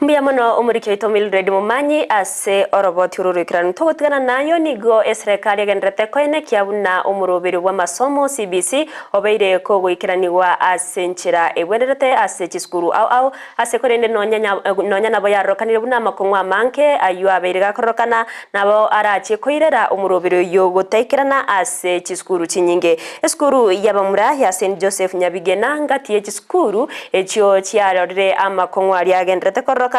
Mbuya mono omoriki oito Mildred Momanyi ase oroboti oro roikeranu. Togotigana nayo nigo eserekari egendererete koenekia buna omoroberio bw'amasomo, CBC, obeire kogoikeranigwa ase enchera ebwenerete ase chisukuru ao ao ase korende nonya nonya nabo yarorekanire buna amakong'u amange ayio abeire gakororokana nabo arachie koirera omoroberio oyio gotaikerana ase chisukuru chinyinge. Esukuru y'abamura ya Saint Joseph Nyabigena ngati ye chisukuru echio chiarorire amakong'u aria agenderete kororokana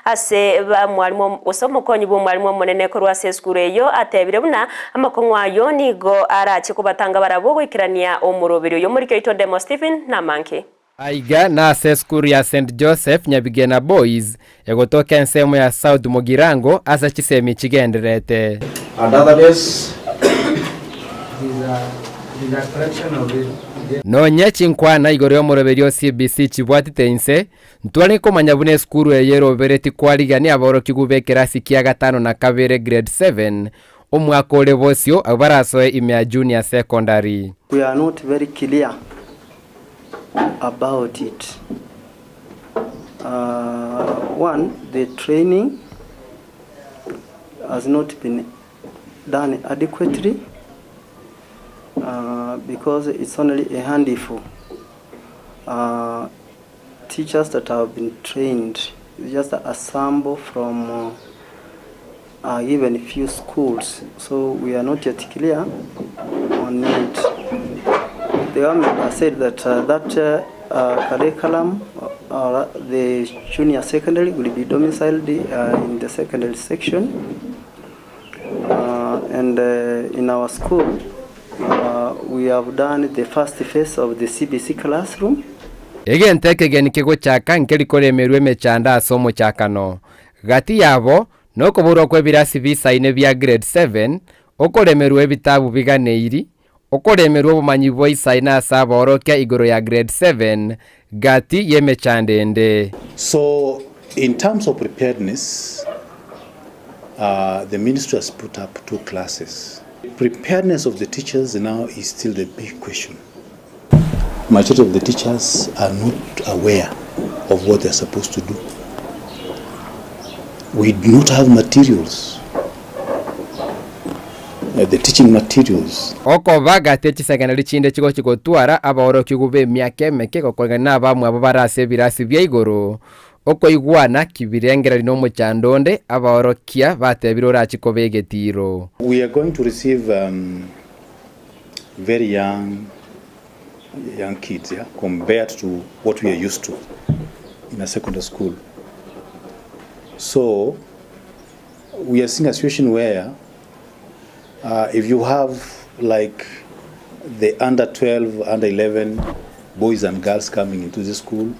ase mwalimu gose omokonyi bw'omwalimu omonene korwa ase esukuru eyio atebire buna amakong'u ayio nigo arachie kobatanga barabwo goikerania omoroberio oyio. Omoriki oito Demo Stephen namange. Aiga nase esukuru ya St Joseph Nyabigena Boys egotoka ensemo ya South Mugirango ase chisemi chigendererete. A database. Nonye chinkwana igoro y'omoroberio o CBC chibwatete inse, ntwarenge komanya buna esukuru eye eroberetie kwarigania aborokigwa b'ekerasi kia gatano na kabere, grade 7, omwaka ore bosio abwo barasoe ime ya junior secondary. We are not very clear about it. One, the training has not been done adequately because it's only a handful teachers that have been trained, it's just a sample from a given few schools, so we are not yet clear on it. The government has said that uh, that uh, uh, curriculum or the junior secondary will be domiciled uh, in the secondary section. Uh, and uh, in our school, uh, we have done the first phase of the CBC classroom. Egento ekegeni kegochaka nkeri koremerwa emechando ase omochakano. Gati yabo nokoborwa kw'ebirasi bisaine bia grade 7, okoremerwa ebitabu biganeiri, okoremerwa obomanyi bwa isaine ase aborokia igoro ya grade 7, gati y'emechando ende. So in terms of preparedness, uh, the ministry has put up two classes. Preparedness of the teachers now is still the big question. Majority of the teachers are not aware of what they are supposed to do. We do not have materials, uh, the teaching materials. Okoba gati echisekenari chinde chigochi gotwara abaorokigwa b'emiaka emeke gokoreng'ana nabamwabo bare ase ebirasi bia igoro, okoigwana kibirengereri nomochando onde abaorokia batebire orachi koba egetiiro. We are going to receive um, very young young kids yeah, compared to what we are used to in a secondary school. So we are seeing a situation where uh, if you have like the under 12, under 11 boys and girls coming into the school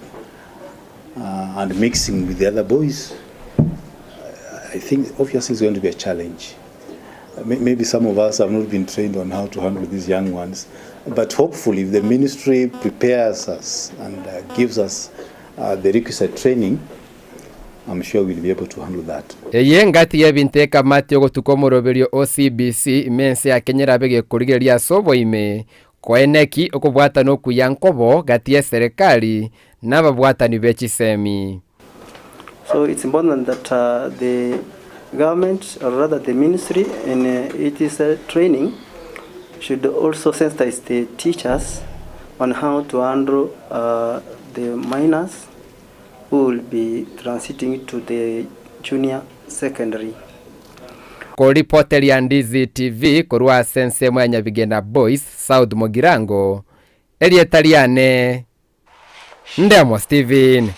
uh, and mixing with the other boys, I think obviously it's going to be a challenge. Maybe some of us have not been trained on how to handle these young ones, but hopefully if the ministry prepares us and uh, gives us uh, the requisite training, I'm sure we'll be able to handle that. Eye ngati y'ebinto ekamati ogotuka omoroberio o CBC ime ense ya Kenya erabe gekorigereria ase oboime, koeneki okobwatana okuya nkobo gati y'eserekari na ababwatani be chisemi. So it's important that uh, the government, or rather the ministry, in uh, its uh, training, should also sensitize the teachers on how to handle uh, the minors who will be transiting to the junior secondary. Koripoteria Ndizi TV korwa ase ensemo ya Nyabigena Boys, South Mugirango, erieta riane Ndemo Steven.